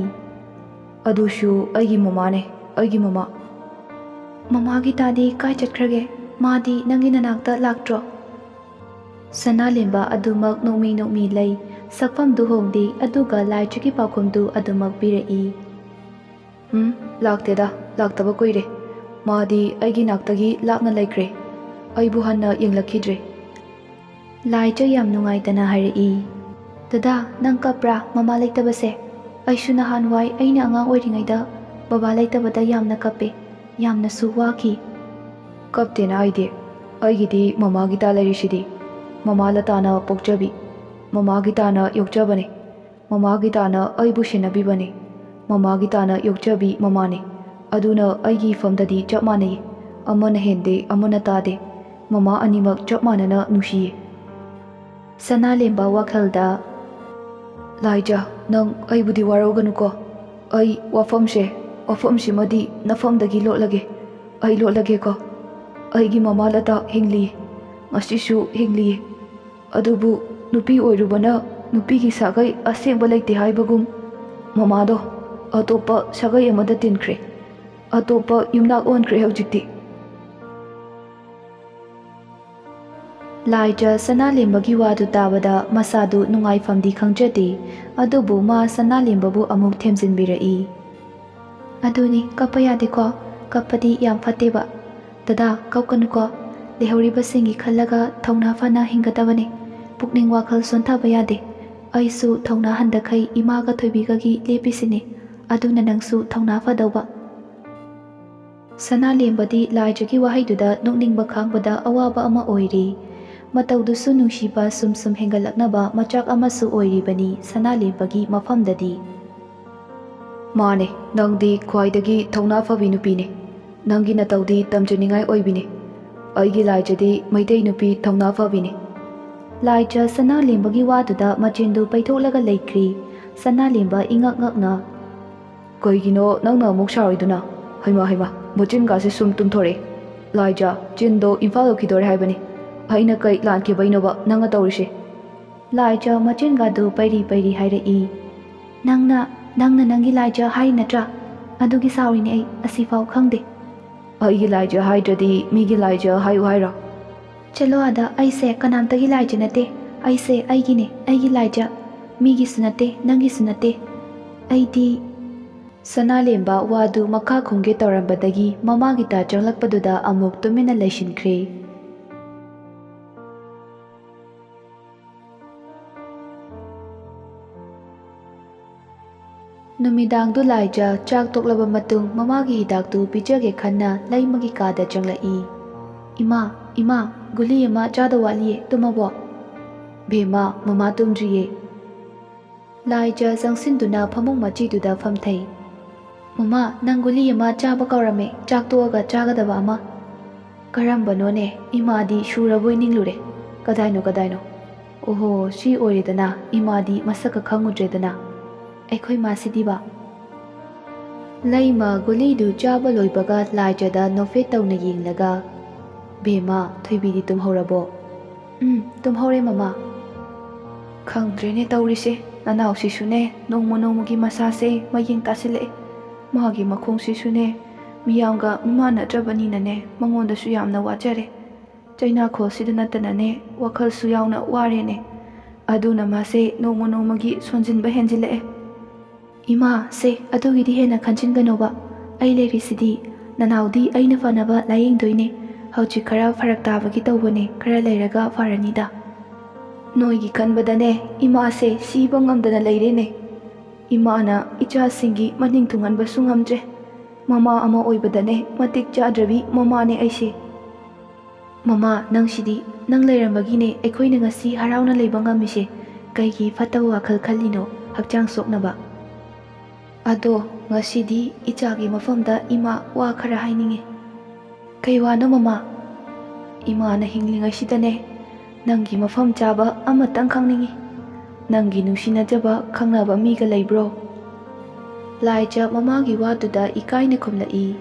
ꯑꯗꯨꯁꯨ ꯑꯩꯒꯤ ꯃꯃꯥꯅꯦ, ꯑꯩꯒꯤ ꯃꯃꯥ꯫ ꯃꯃꯥ ꯒꯤꯇꯥꯗꯤ ꯀꯥꯏ ꯆꯠꯈ꯭ꯔꯒꯦ? ꯃꯥꯗꯤ ꯅꯪꯒꯤ ꯅꯅꯥꯛꯇ ꯂꯥꯛꯇ꯭ꯔꯣ? ꯁꯅꯥꯂꯦꯝꯕ ꯑꯗꯨꯃꯛ ꯅꯣꯛꯃꯤ ꯅꯣꯛꯃꯤ ꯂꯩ꯫ ꯁꯛꯐꯝꯗꯨ ꯍꯣꯡꯗꯦ, ꯑꯗꯨꯒ ꯂꯥꯏꯖꯒꯤ ꯄꯥꯎꯈꯨꯝꯗꯨ ꯑꯗꯨꯃꯛ ꯄꯤꯔꯛꯏ꯫ ꯎꯝ, ꯂꯥꯛꯇꯦꯗ, ꯂꯥꯛꯇꯕ ꯀꯨꯏꯔꯦ꯫ ꯃꯥꯗꯤ ꯑꯩꯒꯤ ꯅꯥꯛꯇꯒꯤ ꯂꯥꯞꯅ ꯂꯩꯈ꯭ꯔꯦ꯫ ꯑꯩꯕꯨ ꯍꯟꯅ ꯌꯦꯡꯂꯛꯈꯤꯗ꯭ꯔꯦ꯫ ꯂꯥꯏꯖ ꯌꯥꯝ ꯅꯨꯡꯉꯥꯏꯇꯅ ꯍꯥꯏꯔꯛꯏ꯫ ꯗꯗꯥ, ꯅꯪ ꯀꯞꯄ꯭ꯔꯥ ꯃꯃꯥ ꯂꯩꯇꯕꯁꯦ? ꯑꯩꯁꯨ ꯅꯍꯥꯟꯋꯥꯏ ꯑꯩꯅ ꯑꯉꯥꯡ ꯑꯣꯏꯔꯤꯉꯩꯗ ꯕꯕꯥ ꯂꯩꯇꯕꯗ ꯌꯥꯝꯅ ꯀꯞꯄꯦ, ꯌꯥꯝꯅꯁꯨ ꯋꯥꯈꯤ꯫ ꯀꯞꯇꯦꯅ ꯑꯩꯗꯤ꯫ ꯑꯩꯒꯤꯗꯤ ꯃꯃꯥ ꯒꯤꯇꯥ ꯂꯩꯔꯤꯁꯤꯗꯤ꯫ ꯃꯃꯥ ꯂꯇꯥꯅ ꯄꯣꯛꯆꯕꯤ꯫ ꯃꯃꯥ ꯒꯤꯇꯥꯅ ꯌꯣꯛꯆꯕꯅꯤ꯫ ꯃꯃꯥ ꯒꯤꯇꯥꯅ ꯑꯩꯕꯨ ꯁꯦꯟꯅꯕꯤꯕꯅꯤ꯫ ꯃꯃꯥ ꯒꯤꯇꯥꯅ ꯌꯣꯛꯆꯕꯤ ꯃꯃꯥꯅꯤ꯫ ꯑꯗꯨꯅ ꯑꯩꯒꯤ ꯏꯐꯝꯗꯗꯤ ꯆꯞ ꯃꯥꯟꯅꯩ꯫ ꯑꯃꯅ ꯍꯦꯟꯗꯦ, ꯑꯃꯅ ꯇꯥꯗꯦ꯫ ꯃꯃꯥ ꯑꯅꯤꯃꯛ ꯆꯞ ꯃꯥꯟꯅꯅ ꯅꯨꯡꯁꯤꯌꯦ꯫ ꯁꯅꯥꯂꯦꯝꯕ ꯋꯥꯈꯜꯗ, ꯂꯥꯏꯖ, ꯅꯪ ꯑꯩꯕꯨꯗꯤ ꯋꯥꯔꯧꯒꯅꯨꯀꯣ꯫ ꯑꯩ ꯋꯥꯐꯝꯁꯦ, ꯋꯥꯐꯝꯁꯤꯃꯗꯤ ꯅꯐꯝꯗꯒꯤ ꯂꯣꯠꯂꯒꯦ꯫ ꯑꯩ ꯂꯣꯠꯂꯒꯦꯀꯣ꯫ ꯑꯩꯒꯤ ꯃꯃꯥ ꯂꯇꯥ ꯍꯤꯡꯂꯤ, ꯉꯁꯤꯁꯨ ꯍꯤꯡꯂꯤ꯫ ꯑꯗꯨꯕꯨ ꯅꯨꯄꯤ ꯑꯣꯏꯔꯨꯕꯅ ꯅꯨꯄꯤꯒꯤ ꯁꯥꯒꯩ ꯑꯁꯦꯡꯕ ꯂꯩꯇꯦ ꯍꯥꯏꯕꯒꯨꯝ, ꯃꯃꯥꯗꯣ ꯑꯇꯣꯞꯄ ꯁꯥꯒꯩ ꯑꯃꯗ ꯇꯤꯟꯈ꯭ꯔꯦ꯫ ꯑꯇꯣꯞꯄ ꯌꯨꯝꯅꯥꯛ ꯑꯣꯟꯈ꯭ꯔꯦ ꯍꯧꯖꯤꯛꯇꯤ꯫ ꯂꯥꯏꯖ ꯁꯅꯥꯂꯦꯝꯕꯒꯤ ꯋꯥꯗꯨ ꯇꯥꯕꯗ ꯃꯁꯥꯗꯨ ꯅꯨꯡꯉꯥꯏꯐꯝꯗꯤ ꯈꯪꯖꯗꯦ, ꯑꯗꯨꯕꯨ ꯃꯥ ꯁꯅꯥꯂꯦꯝꯕꯕꯨ ꯑꯃꯨꯛ ꯊꯦꯝꯖꯤꯟꯕꯤꯔꯛꯏ꯫ ꯑꯗꯨꯅꯤ, ꯀꯞꯄ ꯌꯥꯗꯦꯀꯣ, ꯀꯞꯄꯗꯤ ꯌꯥꯝ ꯐꯠꯇꯦꯕ꯫ ꯗꯗꯥ, ꯀꯞꯀꯅꯨꯀꯣ, ꯂꯩꯍꯧꯔꯤꯕꯁꯤꯡꯒꯤ ꯈꯜꯂꯒ ꯊꯧꯅꯥ ꯐꯅ ꯍꯤꯡꯒꯗꯕꯅꯤ꯫ ꯄꯨꯛꯅꯤꯡ ꯋꯥꯈꯜ ꯁꯣꯟꯊꯕ ꯌꯥꯗꯦ꯫ ꯑꯩꯁꯨ ꯊꯧꯅꯥ ꯍꯟꯗꯈꯩ ꯏꯃꯥꯒ ꯊꯣꯏꯕꯤꯒꯒꯤ ꯂꯦꯞꯄꯤꯁꯤꯅꯤ, ꯑꯗꯨꯅ ꯅꯪꯁꯨ ꯊꯧꯅꯥ ꯐꯗꯧꯕ꯫ ꯁꯅꯥꯂꯦꯝꯕꯗꯤ ꯂꯥꯏꯖꯒꯤ ꯋꯥꯍꯩꯗꯨꯗ ꯅꯣꯛꯅꯤꯡꯕ ꯈꯥꯡꯕꯗ ꯑꯋꯥꯕ ꯑꯃ ꯑꯣꯏꯔꯤ꯫ ꯃꯇꯧꯗꯨꯁꯨ ꯅꯨꯡꯁꯤꯕ ꯁꯨꯝ ꯁꯨꯝ ꯍꯦꯟꯒꯠꯂꯛꯅꯕ ꯃꯆꯥꯛ ꯑꯃꯁꯨ ꯑꯣꯏꯔꯤꯕꯅꯤ ꯁꯅꯥꯂꯦꯝꯕꯒꯤ ꯃꯐꯝꯗꯗꯤ꯫ ꯃꯥꯅꯦ, ꯅꯪꯗꯤ ꯈ꯭ꯋꯥꯏꯗꯒꯤ ꯊꯧꯅꯥ ꯐꯕꯤ ꯅꯨꯄꯤꯅꯦ꯫ ꯅꯪꯒꯤ ꯅꯇꯧꯗꯤ ꯇꯝꯖꯅꯤꯡꯉꯥꯏ ꯑꯣꯏꯕꯤꯅꯦ꯫ ꯑꯩꯒꯤ ꯂꯥꯏꯖꯗꯤ ꯃꯩꯇꯩ ꯅꯨꯄꯤ ꯊꯧꯅꯥ ꯐꯕꯤꯅꯦ꯫ ꯂꯥꯏꯖ ꯁꯅꯥꯂꯦꯝꯕꯒꯤ ꯋꯥꯗꯨꯗ ꯃꯆꯤꯟꯗꯨ ꯄꯩꯊꯣꯛꯂꯒ ꯂꯩꯈ꯭ꯔꯤ꯫ ꯁꯅꯥꯂꯦꯝꯕ ꯏꯉꯛ ꯉꯛꯅ, "ꯀꯩꯒꯤꯅꯣ ꯅꯪꯅ ꯑꯃꯨꯛ ꯁꯥꯎꯔꯤꯗꯨꯅ? ꯍꯩꯃꯥ, ꯍꯩꯃꯥ, ꯃꯆꯤꯟꯒꯥꯁꯦ ꯁꯨꯝ ꯇꯨꯝꯊꯣꯔꯛꯑꯦ꯫ ꯂꯥꯏꯖ, ꯆꯤꯟꯗꯣ ꯏꯝꯐꯥꯜ ꯌꯧꯈꯤꯗꯧꯔꯦ ꯍꯥꯏꯕꯅꯤ꯫ ꯑꯩꯅ ꯀꯩ ꯂꯥꯟꯈꯤꯕꯩꯅꯣꯕ ꯅꯪꯅ ꯇꯧꯔꯤꯁꯦ?" ꯂꯥꯏꯖ ꯃꯆꯤꯟꯒꯥꯗꯨ ꯄꯩꯔꯤ ꯄꯩꯔꯤ ꯍꯥꯏꯔꯛꯏ, "ꯅꯪꯅ, ꯅꯪꯅ ꯅꯪꯒꯤ ꯂꯥꯏꯖ ꯍꯥꯏꯔꯤ ꯅꯠꯇ꯭ꯔꯥ? ꯑꯗꯨꯒꯤ ꯁꯥꯎꯔꯤꯅꯦ ꯑꯩ, ꯑꯁꯤꯐꯥꯎ ꯈꯪꯗꯦ꯫ ꯑꯩꯒꯤ ꯂꯥꯏꯖ ꯍꯥꯏꯗ꯭ꯔꯗꯤ ꯃꯤꯒꯤ ꯂꯥꯏꯖ ꯍꯥꯏꯌꯨ ꯍꯥꯏꯔꯣ?" "ꯆꯠꯂꯣ ꯑꯥꯗ, ꯑꯩꯁꯦ ꯀꯅꯥꯝꯇꯒꯤ ꯂꯥꯏꯖ ꯅꯠꯇꯦ꯫ ꯑꯩꯁꯦ ꯑꯩꯒꯤꯅꯦ, ꯑꯩꯒꯤ ꯂꯥꯏꯖ꯫ ꯃꯤꯒꯤꯁꯨ ꯅꯠꯇꯦ, ꯅꯪꯒꯤꯁꯨ ꯅꯠꯇꯦ꯫ ꯑꯩꯗꯤ"꯫ ꯁꯅꯥꯂꯦꯝꯕ ꯋꯥꯗꯨ ꯃꯈꯥ ꯈꯨꯝꯒꯦ ꯇꯧꯔꯝꯕꯗꯒꯤ ꯃꯃꯥꯒꯤ ꯇ ꯆꯪꯂꯛꯄꯗꯨꯗ ꯑꯃꯨꯛ ꯇꯨꯃꯤꯟꯅ ꯂꯩꯁꯤꯟꯈ꯭ꯔꯦ꯫ ꯅꯨꯃꯤꯗꯥꯡꯗꯨ ꯂꯥꯏꯖ ꯆꯥꯛ ꯇꯣꯛꯂꯕ ꯃꯇꯨꯡ ꯃꯃꯥꯒꯤ ꯍꯤꯗꯥꯛꯇꯨ ꯄꯤꯖꯒꯦ ꯈꯟꯅ ꯂꯩꯃꯒꯤ ꯀꯥꯗ ꯆꯪꯂꯛꯏ꯫ "ꯏꯃꯥ, ꯏꯃꯥ, ꯒꯨꯂꯤ ꯑꯃ ꯆꯥꯗ ꯋꯥꯠꯂꯤꯌꯦ, ꯇꯨꯝꯃꯕꯣ?" "ꯚꯦꯝꯃ, ꯃꯃꯥ ꯇꯨꯝꯗ꯭ꯔꯤꯌꯦ꯫" ꯂꯥꯏꯖ ꯆꯪꯁꯤꯟꯗꯨꯅ ꯐꯃꯨꯡ ꯃꯆꯤꯗꯨꯗ ꯐꯝꯊꯩ꯫ "ꯃꯃꯥ, ꯅꯪ ꯒꯨꯂꯤ ꯑꯃ ꯆꯥꯕ ꯀꯥꯎꯔꯝꯃꯦ, ꯆꯥꯛ ꯇꯣꯛꯑꯒ ꯆꯥꯒꯗꯕ ꯑꯃ꯫" "ꯀꯔꯝꯕꯅꯣꯅꯦ? ꯏꯃꯥꯗꯤ ꯁꯨꯔꯕꯣꯏ ꯅꯤꯡꯂꯨꯔꯦ꯫ ꯀꯗꯥꯏꯅꯣ, ꯀꯗꯥꯏꯅꯣ? ꯑꯣꯍꯣ, ꯁꯤ ꯑꯣꯏꯔꯦꯗꯅ, ꯏꯃꯥꯗꯤ ꯃꯁꯛꯀ ꯈꯪꯉꯨꯗ꯭ꯔꯦꯗꯅ꯫ ꯑꯩꯈꯣꯏ ꯃꯥꯁꯤꯗꯤꯕ?" ꯂꯩꯃ ꯒꯨꯂꯤꯗꯨ ꯆꯥꯕ ꯂꯣꯏꯕꯒ ꯂꯥꯏꯖꯗ ꯅꯣꯛꯐꯦꯠ ꯇꯧꯅ ꯌꯦꯡꯂꯒ, "ꯕꯦꯝꯃ, ꯊꯣꯏꯕꯤꯗꯤ ꯇꯨꯝꯍꯧꯔꯕꯣ?" "ꯎꯝ, ꯇꯨꯝꯍꯧꯔꯦ ꯃꯃꯥ꯫" "ꯈꯪꯗ꯭ꯔꯦꯅꯦ ꯇꯧꯔꯤꯁꯦ, ꯅꯅꯥꯎꯁꯤꯁꯨꯅꯦ ꯅꯣꯡꯃ ꯅꯣꯡꯃꯒꯤ ꯃꯁꯥꯁꯦ ꯃꯌꯦꯡ ꯇꯥꯁꯤꯜꯂꯛꯑꯦ꯫ ꯃꯥꯒꯤ ꯃꯈꯣꯡꯁꯤꯁꯨꯅꯦ ꯃꯤꯌꯥꯝꯒ ꯃꯤꯃꯥꯟꯅꯗ꯭ꯔꯕꯅꯤꯅꯅꯦ ꯃꯉꯣꯟꯗꯁꯨ ꯌꯥꯝꯅ ꯋꯥꯖꯔꯦ꯫ ꯆꯩꯅꯥꯈꯣꯜꯁꯤꯗ ꯅꯠꯇꯅꯅꯦ ꯋꯥꯈꯜꯁꯨ ꯌꯥꯎꯅ ꯋꯥꯔꯦꯅꯦ꯫ ꯑꯗꯨꯅ ꯃꯥꯁꯦ ꯅꯣꯡꯃ ꯅꯣꯡꯃꯒꯤ ꯁꯣꯟꯖꯤꯟꯕ ꯍꯦꯟꯖꯤꯜꯂꯛꯑꯦ꯫" "ꯏꯃꯥ, ꯁꯦ, ꯑꯗꯨꯒꯤꯗꯤ ꯍꯦꯟꯅ ꯈꯟꯖꯤꯟꯒꯅꯣꯕ꯫ ꯑꯩ ꯂꯩꯔꯤꯁꯤꯗꯤ꯫ ꯅꯅꯥꯎꯗꯤ ꯑꯩꯅ ꯐꯅꯕ ꯂꯥꯌꯦꯡꯗꯣꯏꯅꯦ꯫ ꯍꯧꯖꯤꯛ ꯈꯔ ꯐꯔꯛ ꯇꯥꯕꯒꯤ ꯇꯧꯕꯅꯦ, ꯈꯔ ꯂꯩꯔꯒ ꯐꯔꯅꯤꯗ꯫" "ꯅꯣꯏꯒꯤ ꯈꯟꯕꯗꯅꯦ ꯏꯃꯥꯁꯦ ꯁꯤꯕ ꯉꯝꯗꯅ ꯂꯩꯔꯦꯅꯦ꯫ ꯏꯃꯥꯅ ꯏꯆꯥꯁꯤꯡꯒꯤ ꯃꯅꯤꯡ ꯊꯨꯡꯍꯟꯕꯁꯨ ꯉꯝꯗ꯭ꯔꯦ꯫ ꯃꯃꯥ ꯑꯃ ꯑꯣꯏꯕꯗꯅꯦ ꯃꯇꯤꯛ ꯆꯥꯗ꯭ꯔꯕꯤ ꯃꯃꯥꯅꯦ ꯑꯩꯁꯦ꯫" "ꯃꯃꯥ, ꯅꯪꯁꯤꯗꯤ꯫ ꯅꯪ ꯂꯩꯔꯝꯕꯒꯤꯅꯦ ꯑꯩꯈꯣꯏꯅ ꯉꯁꯤ ꯍꯔꯥꯎꯅ ꯂꯩꯕ ꯉꯝꯃꯤꯁꯦ꯫ ꯀꯩꯒꯤ ꯐꯠꯇꯕ ꯋꯥꯈꯜ ꯈꯜꯂꯤꯅꯣ? ꯍꯛꯆꯥꯡ ꯁꯣꯛꯅꯕ?" "ꯑꯗꯣ, ꯉꯁꯤꯗꯤ ꯏꯆꯥꯒꯤ ꯃꯐꯝꯗ ꯏꯃꯥ ꯋꯥ ꯈꯔ ꯍꯥꯏꯅꯤꯡꯉꯤ꯫" "ꯀꯩ ꯋꯥꯅꯣ ꯃꯃꯥ?" "ꯏꯃꯥꯅ ꯍꯤꯡꯂꯤꯉꯩꯁꯤꯗꯅꯦ "ꯅꯪꯒꯤ ꯃꯐꯝ ꯆꯥꯕ ꯑꯃꯇꯪ ꯈꯪꯅꯤꯡꯏ꯫ ꯅꯪꯒꯤ ꯅꯨꯡꯁꯤꯅꯖꯕ ꯈꯪꯅꯕ ꯃꯤꯒ ꯂꯩꯕ꯭ꯔꯣ?" ꯂꯥꯏꯖ ꯃꯃꯥꯒꯤ ꯋꯥꯗꯨꯗ ꯏꯀꯥꯏꯅ ꯈꯨꯝꯂꯛꯏ꯫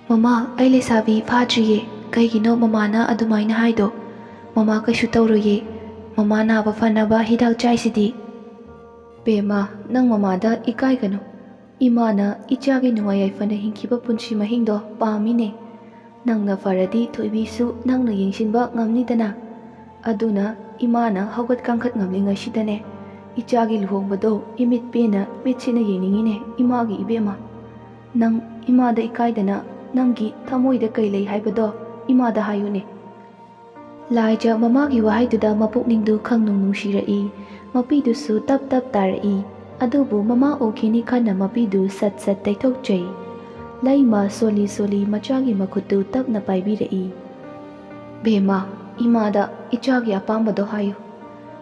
"ꯃꯃꯥ, ꯑꯩ ꯂꯩꯁꯥꯕꯤ ꯐꯥꯗ꯭ꯔꯤꯌꯦ꯫ ꯀꯩꯒꯤꯅꯣ ꯃꯃꯥꯅ ꯑꯗꯨꯃꯥꯏꯅ ꯍꯥꯏꯗꯣ? ꯃꯃꯥ ꯀꯩꯁꯨ ꯇꯧꯔꯣꯏꯌꯦ꯫ ꯃꯃꯥ ꯅꯥꯕ ꯐꯅꯕ ꯍꯤꯗꯥꯛ ꯆꯥꯏꯁꯤꯗꯤ꯫" "ꯕꯦꯝꯃ, ꯅꯪ ꯃꯃꯥꯗ ꯏꯀꯥꯏꯒꯅꯨ꯫ ꯏꯃꯥꯅ ꯏꯆꯥꯒꯤ ꯅꯨꯡꯉꯥꯏ ꯌꯥꯏꯐꯅ ꯍꯤꯡꯈꯤꯕ ꯄꯨꯟꯁꯤ ꯃꯍꯤꯡꯗꯣ ꯄꯥꯝꯃꯤꯅꯦ꯫ ꯅꯪꯅ ꯐꯔꯗꯤ ꯊꯣꯏꯕꯤꯁꯨ ꯅꯪꯅ ꯌꯦꯡꯁꯤꯟꯕ ꯉꯝꯅꯤꯗꯅ꯫ ꯑꯗꯨꯅ ꯏꯃꯥꯅ ꯍꯧꯒꯠ ꯀꯥꯡꯈꯠ ꯉꯝꯂꯤꯉꯩꯁꯤꯗꯅꯦ, ꯏꯆꯥꯒꯤ ꯂꯨꯍꯣꯡꯕꯗꯣ ꯏꯃꯤꯠ ꯄꯦꯟꯅ ꯃꯤꯠꯁꯤꯅ ꯌꯦꯡꯅꯤꯡꯉꯤꯅꯦ ꯏꯃꯥꯒꯤ ꯏꯕꯦꯝꯃ꯫ ꯅꯪ ꯏꯃꯥꯗ ꯏꯀꯥꯏꯗꯅ ꯅꯪꯒꯤ ꯊꯃꯣꯏꯗ ꯀꯩ ꯂꯩ ꯍꯥꯏꯕꯗꯣ ꯏꯃꯥꯗ ꯍꯥꯏꯌꯨꯅꯦ꯫" ꯂꯥꯏꯖ ꯃꯃꯥꯒꯤ ꯋꯥꯍꯩꯗꯨꯗ ꯃꯄꯨꯛꯅꯤꯡꯗꯨ ꯈꯪꯅꯨꯡ ꯅꯨꯡꯁꯤꯔꯛꯏ꯫ ꯃꯄꯤꯗꯨꯁꯨ ꯇꯞ ꯇꯞ ꯇꯥꯔꯛꯏ꯫ ꯑꯗꯨꯕꯨ ꯃꯃꯥ ꯎꯈꯤꯅꯤ ꯈꯟꯅ ꯃꯄꯤꯗꯨ ꯁꯠ ꯁꯠ ꯇꯩꯊꯣꯛꯆꯩ꯫ ꯂꯩꯃ ꯁꯣꯜꯂꯤ ꯁꯣꯜꯂꯤ ꯃꯆꯥꯒꯤ ꯃꯈꯨꯠꯇꯨ ꯇꯞꯅ ꯄꯥꯏꯕꯤꯔꯛꯏ꯫ "ꯕꯦꯝꯃ, ꯏꯃꯥꯗ ꯏꯆꯥꯒꯤ ꯑꯄꯥꯝꯕꯗꯣ ꯍꯥꯏꯌꯨ꯫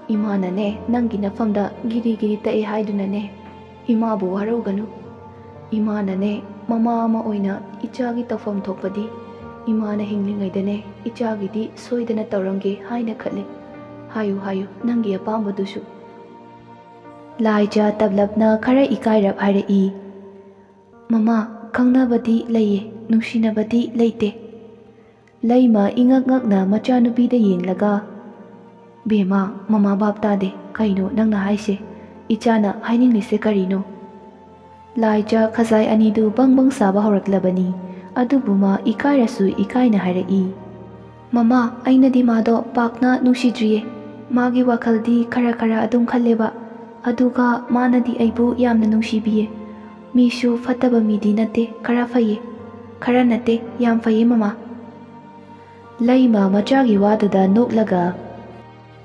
ꯏꯃꯥꯅꯅꯦ, ꯅꯪꯒꯤ ꯅꯐꯝꯗ ꯒꯤꯔꯤ ꯒꯤꯔꯤ ꯇꯛꯑꯦ ꯍꯥꯏꯗꯨꯅꯅꯦ, ꯏꯃꯥꯕꯨ ꯋꯥꯔꯧꯒꯅꯨ꯫ ꯏꯃꯥꯅꯅꯦ, ꯃꯃꯥ ꯑꯃ ꯑꯣꯏꯅ ꯏꯆꯥꯒꯤ ꯇꯧꯐꯝ ꯊꯣꯛꯄꯗꯤ ꯏꯃꯥꯅ ꯍꯤꯡꯂꯤꯉꯩꯗꯅꯦ ꯏꯆꯥꯒꯤꯗꯤ ꯁꯣꯏꯗꯅ ꯇꯧꯔꯝꯒꯦ ꯍꯥꯏꯅ ꯈꯜꯂꯤ꯫ ꯍꯥꯏꯌꯨ, ꯍꯥꯏꯌꯨ, ꯅꯪꯒꯤ ꯑꯄꯥꯝꯕꯗꯨꯁꯨ꯫" ꯂꯥꯏꯖ ꯇꯞꯂꯞꯅ ꯈꯔ ꯏꯀꯥꯏꯔꯞ ꯍꯥꯏꯔꯛꯏ, "ꯃꯃꯥ, ꯈꯪꯅꯕꯗꯤ ꯂꯩꯌꯦ, ꯅꯨꯡꯁꯤꯅꯕꯗꯤ ꯂꯩꯇꯦ꯫" ꯂꯩꯃ ꯏꯉꯛ ꯉꯛꯅ ꯃꯆꯥꯅꯨꯄꯤꯗ ꯌꯦꯡꯂꯒ, "ꯕꯦꯝꯃ, ꯃꯃꯥ ꯚꯥꯞ ꯇꯥꯗꯦ꯫ ꯀꯩꯅꯣ ꯅꯪꯅ ꯍꯥꯏꯁꯦ? ꯏꯆꯥꯅ ꯍꯥꯏꯅꯤꯡꯂꯤꯁꯦ ꯀꯔꯤꯅꯣ?" ꯂꯥꯏꯖ ꯈꯖꯥꯏ ꯑꯅꯤꯗꯨ ꯕꯪ ꯕꯪ ꯁꯥꯕ ꯍꯧꯔꯛꯂꯕꯅꯤ꯫ ꯑꯗꯨꯕꯨ ꯃꯥ ꯏꯀꯥꯏꯔꯁꯨ ꯏꯀꯥꯏꯅ ꯍꯥꯏꯔꯛꯏ, "ꯃꯃꯥ, ꯑꯩꯅꯗꯤ ꯃꯥꯗꯣ ꯄꯥꯛꯅ ꯅꯨꯡꯁꯤꯗ꯭ꯔꯤꯌꯦ꯫ ꯃꯥꯒꯤ ꯋꯥꯈꯜꯗꯤ ꯈꯔ ꯈꯔ ꯑꯗꯨꯝ ꯈꯜꯂꯦꯕ꯫ ꯑꯗꯨꯒ ꯃꯥꯅꯗꯤ ꯑꯩꯕꯨ ꯌꯥꯝꯅ ꯅꯨꯡꯁꯤꯕꯤꯌꯦ꯫ ꯃꯤꯁꯨ ꯐꯠꯇꯕ ꯃꯤꯗꯤ ꯅꯠꯇꯦ, ꯈꯔ ꯐꯩꯌꯦ꯫ ꯈꯔ ꯅꯠꯇꯦ, ꯌꯥꯝ ꯐꯩꯌꯦ, ꯃꯃꯥ꯫" ꯂꯩꯃ ꯃꯆꯥꯒꯤ ꯋꯥꯗꯨꯗ ꯅꯣꯛꯂꯒ,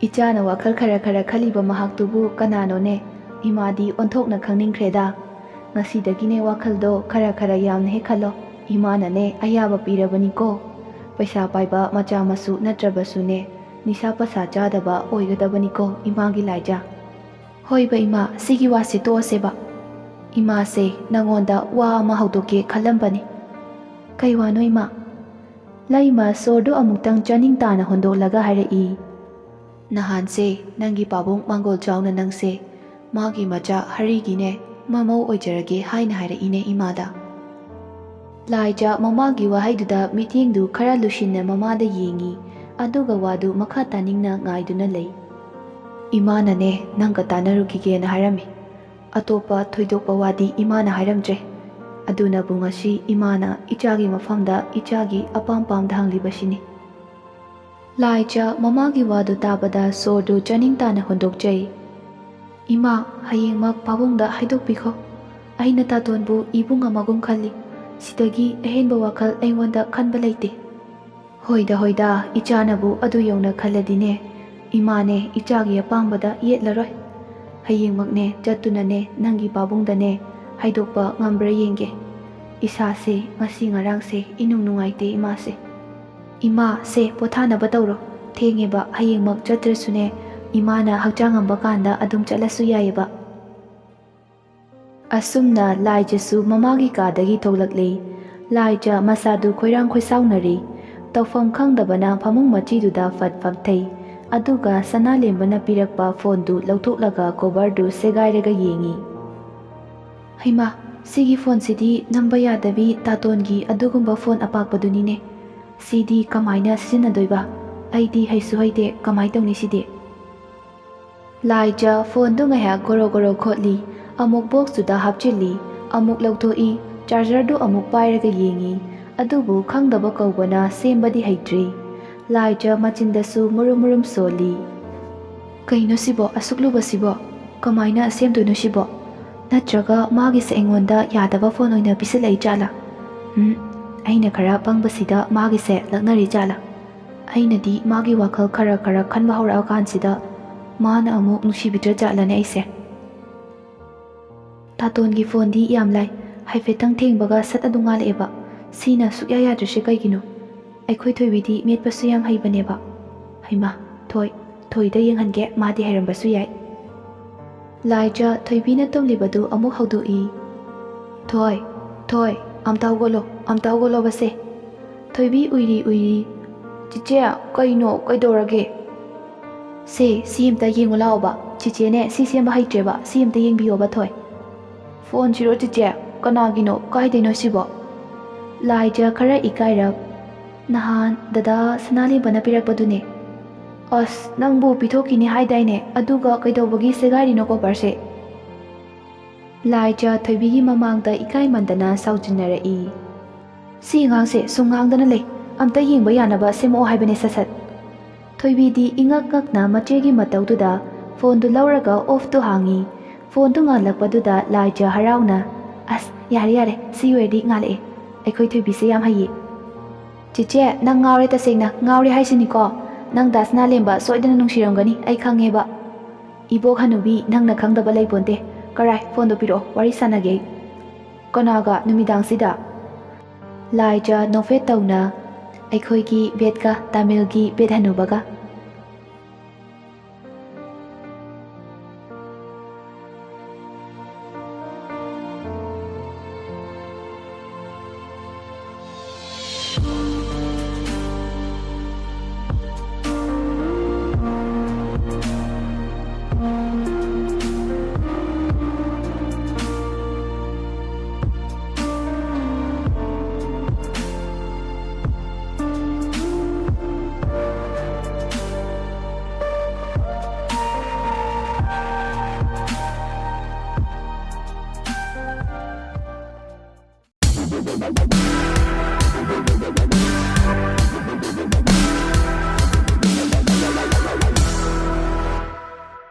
"ꯏꯆꯥꯅ ꯋꯥꯈꯜ ꯈꯔ ꯈꯔ ꯈꯜꯂꯤꯕ ꯃꯍꯥꯛꯇꯨꯕꯨ ꯀꯅꯥꯅꯣꯅꯦ? ꯏꯃꯥꯗꯤ ꯑꯣꯟꯊꯣꯛꯅ ꯈꯪꯅꯤꯡꯈ꯭ꯔꯦꯗ꯫ ꯉꯁꯤꯗꯒꯤꯅꯦ ꯋꯥꯈꯜꯗꯣ ꯈꯔ ꯈꯔ ꯌꯥꯝꯅ ꯍꯦꯛ ꯈꯜꯂꯣ꯫ ꯏꯃꯥꯅꯅꯦ ꯑꯌꯥꯕ ꯄꯤꯔꯕꯅꯤꯀꯣ꯫ ꯄꯩꯁꯥ ꯄꯥꯏꯕ ꯃꯆꯥ ꯃꯁꯨ ꯅꯠꯇ꯭ꯔꯕꯁꯨꯅꯦ, ꯅꯤꯁꯥ ꯄꯁꯥ ꯆꯥꯗꯕ ꯑꯣꯏꯒꯗꯕꯅꯤꯀꯣ ꯏꯃꯥꯒꯤ ꯂꯥꯏꯖꯥ꯫" "ꯍꯣꯏꯕ ꯏꯃꯥ, ꯁꯤꯒꯤ ꯋꯥꯁꯦ ꯇꯣꯛꯑꯁꯦꯕ꯫ ꯏꯃꯥꯁꯦ ꯅꯪꯉꯣꯟꯗ ꯋꯥ ꯑꯃ ꯍꯧꯗꯣꯛꯀꯦ ꯈꯜꯂꯝꯕꯅꯤ꯫" "ꯀꯩ ꯋꯥꯅꯣ ꯏꯃꯥ?" ꯂꯩꯃ ꯁꯣꯔꯗꯨ ꯑꯃꯨꯛꯇꯪ ꯆꯥꯅꯤꯡ ꯇꯥꯅ ꯍꯣꯟꯗꯣꯛꯂꯒ ꯍꯥꯏꯔꯛꯏ, "ꯅꯍꯥꯟꯁꯦ ꯅꯪꯒꯤ ꯄꯥꯕꯨꯡ ꯃꯥꯡꯒꯣꯜ ꯆꯥꯎꯅ ꯅꯪꯁꯦ ꯃꯥꯒꯤ ꯃꯆꯥ ꯍꯔꯤꯒꯤꯅꯦ ꯃꯃꯧ ꯑꯣꯏꯖꯔꯒꯦ ꯍꯥꯏꯅ ꯍꯥꯏꯔꯛꯏꯅꯦ ꯏꯃꯥꯗ꯫" ꯂꯥꯏꯖ ꯃꯃꯥꯒꯤ ꯋꯥꯍꯩꯗꯨꯗ ꯃꯤꯠꯌꯦꯡꯗꯨ ꯈꯔ ꯂꯨꯁꯤꯟꯅ ꯃꯃꯥꯗ ꯌꯦꯡꯉꯤ, ꯑꯗꯨꯒ ꯋꯥꯗꯨ ꯃꯈꯥ ꯇꯥꯅꯤꯡꯅ ꯉꯥꯏꯗꯨꯅ ꯂꯩ꯫ "ꯏꯃꯥꯅꯅꯦ ꯅꯪꯒ ꯇꯥꯟꯅꯔꯨꯈꯤꯒꯦꯅ ꯍꯥꯏꯔꯝꯃꯤ꯫ ꯑꯇꯣꯞꯄ ꯊꯣꯏꯗꯣꯛꯄ ꯋꯥꯗꯤ ꯏꯃꯥꯅ ꯍꯥꯏꯔꯝꯗ꯭ꯔꯦ꯫ ꯑꯗꯨꯅꯕꯨ ꯉꯁꯤ ꯏꯃꯥꯅ ꯏꯆꯥꯒꯤ ꯃꯐꯝꯗ ꯏꯆꯥꯒꯤ ꯑꯄꯥꯝ ꯄꯥꯝꯗ ꯍꯪꯂꯤꯕꯁꯤꯅꯤ꯫" ꯂꯥꯏꯖ ꯃꯃꯥꯒꯤ ꯋꯥꯗꯨ ꯇꯥꯕꯗ ꯁꯣꯔꯗꯨ ꯆꯥꯅꯤꯡ ꯇꯥꯅ ꯍꯣꯟꯗꯣꯛꯆꯩ꯫ "ꯏꯃꯥ, ꯍꯌꯦꯡꯃꯛ ꯄꯥꯕꯨꯡꯗ ꯍꯥꯏꯗꯣꯛꯄꯤꯈꯣ꯫ ꯑꯩꯅ ꯇꯥꯇꯣꯟꯕꯨ ꯏꯕꯨꯡ ꯑꯃꯒꯨꯝ ꯈꯜꯂꯤ꯫ ꯁꯤꯗꯒꯤ ꯑꯍꯦꯟꯕ ꯋꯥꯈꯜ ꯑꯩꯉꯣꯟꯗ ꯈꯟꯕ ꯂꯩꯇꯦ꯫" "ꯍꯣꯏꯗ, ꯍꯣꯏꯗ, ꯏꯆꯥꯅꯕꯨ ꯑꯗꯨ ꯌꯧꯅ ꯈꯜꯂꯗꯤꯅꯦ, ꯏꯃꯥꯅꯦ ꯏꯆꯥꯒꯤ ꯑꯄꯥꯝꯕꯗ ꯌꯦꯠꯂꯔꯣꯏ꯫ ꯍꯌꯦꯡꯃꯛꯅꯦ ꯆꯠꯇꯨꯅꯅꯦ ꯅꯪꯒꯤ ꯄꯥꯕꯨꯡꯗꯅꯦ ꯍꯥꯏꯗꯣꯛꯄ ꯉꯝꯕ꯭ꯔꯥ ꯌꯦꯡꯒꯦ꯫ ꯏꯁꯥꯁꯦ ꯉꯁꯤ ꯉꯔꯥꯡꯁꯦ ꯏꯅꯨꯡ ꯅꯨꯡꯉꯥꯏꯇꯦ ꯏꯃꯥꯁꯦ꯫" "ꯏꯃꯥ, ꯁꯦ ꯄꯣꯊꯥꯅꯕ ꯇꯧꯔꯣ꯫ ꯊꯦꯡꯉꯦꯕ, ꯍꯌꯦꯡꯃꯛ ꯆꯠꯇ꯭ꯔꯁꯨꯅꯦ, ꯏꯃꯥꯅ ꯍꯛꯆꯥꯡ ꯉꯝꯕ ꯀꯥꯟꯗ ꯑꯗꯨꯝ ꯆꯠꯂꯁꯨ ꯌꯥꯏꯌꯦꯕ꯫" ꯑꯁꯨꯝꯅ ꯂꯥꯏꯖꯁꯨ ꯃꯃꯥꯒꯤ ꯀꯥꯗꯒꯤ ꯊꯣꯛꯂꯛꯂꯦ꯫ ꯂꯥꯏꯖ ꯃꯁꯥꯗꯨ ꯈꯣꯏꯔꯥꯡ ꯈꯣꯏꯁꯥꯎꯅꯔꯦ꯫ ꯇꯧꯐꯝ ꯈꯪꯗꯕꯅ ꯐꯃꯨꯡ ꯃꯆꯤꯗꯨꯗ ꯐꯠ ꯐꯝꯊꯩ꯫ ꯑꯗꯨꯒ ꯁꯅꯥꯂꯦꯝꯕꯅ ꯄꯤꯔꯛꯄ ꯐꯣꯟꯗꯨ ꯂꯧꯊꯣꯛꯂꯒ ꯀꯣꯚꯔꯗꯨ ꯁꯦꯒꯥꯏꯔꯒ ꯌꯦꯡꯉꯤ꯫ "ꯍꯩꯃꯥ, ꯁꯤꯒꯤ ꯐꯣꯟꯁꯤꯗꯤ ꯅꯝꯕ ꯌꯥꯗꯕꯤ ꯇꯥꯇꯣꯟꯒꯤ ꯑꯗꯨꯒꯨꯝꯕ ꯐꯣꯟ ꯑꯄꯥꯛꯄꯗꯨꯅꯤꯅꯦ꯫ ꯁꯤꯗꯤ ꯀꯃꯥꯏꯅ ꯁꯤꯖꯤꯟꯅꯗꯣꯏꯕ? ꯑꯩꯗꯤ ꯍꯩꯁꯨ ꯍꯩꯇꯦ, ꯀꯃꯥꯏ ꯇꯧꯅꯤ ꯁꯤꯗꯤ?" ꯂꯥꯏꯖ ꯐꯣꯟꯗꯨ ꯉꯥꯏꯍꯥꯛ ꯒꯣꯔꯣ ꯒꯣꯔꯣ ꯈꯣꯠꯂꯤ, ꯑꯃꯨꯛ ꯕꯣꯛꯁꯇꯨꯗ ꯍꯥꯞꯆꯤꯜꯂꯤ, ꯑꯃꯨꯛ ꯂꯧꯊꯣꯛꯏ, ꯆꯥꯔꯖꯔꯗꯨ ꯑꯃꯨꯛ ꯄꯥꯏꯔꯒ ꯌꯦꯡꯉꯤ꯫ ꯑꯗꯨꯕꯨ ꯈꯪꯗꯕ ꯀꯧꯕꯅ ꯁꯦꯝꯕꯗꯤ ꯍꯩꯇ꯭ꯔꯤ꯫ ꯂꯥꯏꯖ ꯃꯆꯤꯟꯗꯁꯨ ꯃꯨꯔꯨꯝ ꯃꯨꯔꯨꯝ ꯁꯣꯜꯂꯤ꯫ "ꯀꯩꯅꯣ ꯁꯤꯕꯣ, ꯑꯁꯨꯛ ꯂꯨꯕꯁꯤꯕꯣ? ꯀꯃꯥꯏꯅ ꯁꯦꯝꯗꯣꯏꯅꯣ ꯁꯤꯕꯣ? ꯅꯠꯇ꯭ꯔꯒ ꯃꯥꯒꯤꯁꯦ ꯑꯩꯉꯣꯟꯗ ꯌꯥꯗꯕ ꯐꯣꯟ ꯑꯣꯏꯅ ꯄꯤꯁꯤꯜꯂꯛꯏ ꯖꯥꯠꯂꯥ? ꯎꯝ, ꯑꯩꯅ ꯈꯔ ꯄꯪꯕꯁꯤꯗ ꯃꯥꯒꯤꯁꯦ ꯂꯛꯅꯔꯤ ꯖꯥꯠꯂꯥ?" ꯑꯩꯅꯗꯤ ꯃꯥꯒꯤ ꯋꯥꯈꯜ ꯈꯔ ꯈꯔ ꯈꯟꯕ ꯍꯧꯔꯛꯑꯀꯥꯟꯁꯤꯗ ꯃꯥꯅ ꯑꯃꯨꯛ ꯅꯨꯡꯁꯤꯕꯤꯗ꯭ꯔ ꯖꯥꯠꯂꯅꯦ ꯑꯩꯁꯦ? ꯇꯥꯇꯣꯟꯒꯤ ꯐꯣꯟꯗꯤ ꯌꯥꯝ ꯂꯥꯏ, ꯍꯥꯏꯐꯦꯠꯇꯪ ꯊꯦꯡꯕꯒ ꯁꯠ ꯑꯗꯨꯝ ꯉꯥꯜꯂꯛꯑꯦꯕ꯫ ꯁꯤꯅ ꯁꯨꯛꯌꯥ ꯌꯥꯗ꯭ꯔꯤꯁꯦ ꯀꯩꯒꯤꯅꯣ? ꯑꯩꯈꯣꯏ ꯊꯣꯏꯕꯤꯗꯤ ꯃꯦꯠꯄꯁꯨ ꯌꯥꯝ ꯍꯩꯕꯅꯦꯕ꯫ ꯍꯩꯃꯥ, ꯊꯣꯏ, ꯊꯣꯏꯗ ꯌꯦꯡꯍꯟꯒꯦ, ꯃꯥꯗꯤ ꯍꯩꯔꯝꯕꯁꯨ ꯌꯥꯏ꯫ ꯂꯥꯏꯖ ꯊꯣꯏꯕꯤꯅ ꯇꯨꯝꯂꯤꯕꯗꯨ ꯑꯃꯨꯛ ꯍꯧꯗꯣꯛꯏ꯫ "ꯊꯣꯏ, ꯊꯣꯏ, ꯑꯝꯇ ꯍꯧꯒꯠꯂꯣ, ꯑꯝꯇ ꯍꯧꯒꯠꯂꯣꯕꯁꯦ꯫" ꯊꯣꯏꯕꯤ ꯎꯏꯔꯤ ꯎꯏꯔꯤ, "ꯆꯤꯆꯦ, ꯀꯩꯅꯣ, ꯀꯩꯗꯧꯔꯒꯦ?" ꯁꯦ, ꯁꯤ ꯑꯝꯇ ꯌꯦꯡꯉꯨ ꯂꯥꯛꯑꯣꯕ꯫ ꯆꯤꯆꯦꯅꯦ, ꯁꯤ ꯁꯦꯝꯕ ꯍꯩꯇ꯭ꯔꯦꯕ, ꯁꯤ ꯑꯝꯇ ꯌꯦꯡꯕꯤꯌꯣꯕ, ꯊꯣꯏ꯫ ꯐꯣꯟꯁꯤꯔꯣ ꯆꯤꯆꯦ? ꯀꯅꯥꯒꯤꯅꯣ? ꯀꯥꯏꯗꯩꯅꯣ ꯁꯤꯕꯣ? ꯂꯥꯏꯖ ꯈꯔ ꯏꯀꯥꯏꯔꯞ, "ꯅꯍꯥꯟ ꯗꯗꯥ ꯁꯅꯥꯂꯦꯝꯕꯅ ꯄꯤꯔꯛꯄꯗꯨꯅꯦ꯫ ꯑꯁ, ꯅꯪꯕꯨ ꯄꯤꯊꯣꯛꯈꯤꯅꯤ ꯍꯥꯏꯗꯥꯏꯅꯦ? ꯑꯗꯨꯒ ꯀꯩꯗꯧꯕꯒꯤ ꯁꯦꯒꯥꯏꯔꯤꯅꯣ ꯀꯣꯕꯔꯁꯦ?" ꯂꯥꯏꯖ ꯊꯣꯏꯕꯤꯒꯤ ꯃꯃꯥꯡꯗ ꯏꯀꯥꯏꯃꯟꯗꯅ ꯁꯥꯎꯖꯤꯟꯅꯔꯛꯏ꯫ "ꯁꯤ ꯑꯉꯥꯡꯁꯦ ꯁꯨꯝ ꯉꯥꯡꯗꯅ ꯂꯩ, ꯑꯝꯇ ꯌꯦꯡꯕ ꯌꯥꯅꯕ ꯁꯦꯝꯃꯛꯑꯣ ꯍꯥꯏꯕꯅꯦ ꯁꯠ ꯁꯠ꯫" ꯊꯣꯏꯕꯤꯗꯤ ꯏꯉꯛ ꯉꯛꯅ ꯃꯆꯦꯒꯤ ꯃꯇꯧꯗꯨꯗ ꯐꯣꯟꯗꯨ ꯂꯧꯔꯒ ꯑꯣꯐꯇꯨ ꯍꯥꯡꯉꯤ꯫ ꯐꯣꯟꯗꯨ ꯉꯥꯜꯂꯛꯄꯗꯨꯗ ꯂꯥꯏꯖ ꯍꯔꯥꯎꯅ, "ꯑꯁ, ꯌꯥꯔꯦ ꯌꯥꯔꯦ, ꯁꯤ ꯑꯣꯏꯔꯗꯤ ꯉꯥꯜꯂꯛꯑꯦ꯫ ꯑꯩꯈꯣꯏ ꯊꯣꯏꯕꯤꯁꯦ ꯌꯥꯝ ꯍꯩꯌꯦ꯫" "ꯆꯤꯆꯦ, ꯅꯪ ꯉꯥꯎꯔꯦ, ꯇꯁꯦꯡꯅ ꯉꯥꯎꯔꯦ ꯍꯥꯏꯁꯤꯅꯤꯀꯣ꯫ ꯅꯪ ꯗꯥ ꯁꯅꯥꯂꯦꯝꯕ ꯁꯣꯏꯗꯅ ꯅꯨꯡꯁꯤꯔꯝꯒꯅꯤ, ꯑꯩ ꯈꯪꯉꯦꯕ꯫" "ꯏꯕꯣꯛ ꯍꯅꯨꯕꯤ, ꯅꯪꯅ ꯈꯪꯗꯕ ꯂꯩꯄꯣꯟꯇꯦ꯫ ꯀꯔꯥꯏ, ꯐꯣꯟꯗꯣ ꯄꯤꯔꯛꯑꯣ, ꯋꯥꯔꯤ ꯁꯥꯟꯅꯒꯦ ꯑꯩ꯫" "ꯀꯅꯥꯒ ꯅꯨꯃꯤꯗꯥꯡꯁꯤꯗ?" ꯂꯥꯏꯖ ꯅꯣꯛꯐꯦꯠ ꯇꯧꯅ, "ꯑꯩꯈꯣꯏꯒꯤ ꯕꯦꯠꯀ, ꯇꯥꯃꯤꯜꯒꯤ ꯕꯦꯠ ꯍꯅꯨꯕꯒ꯫"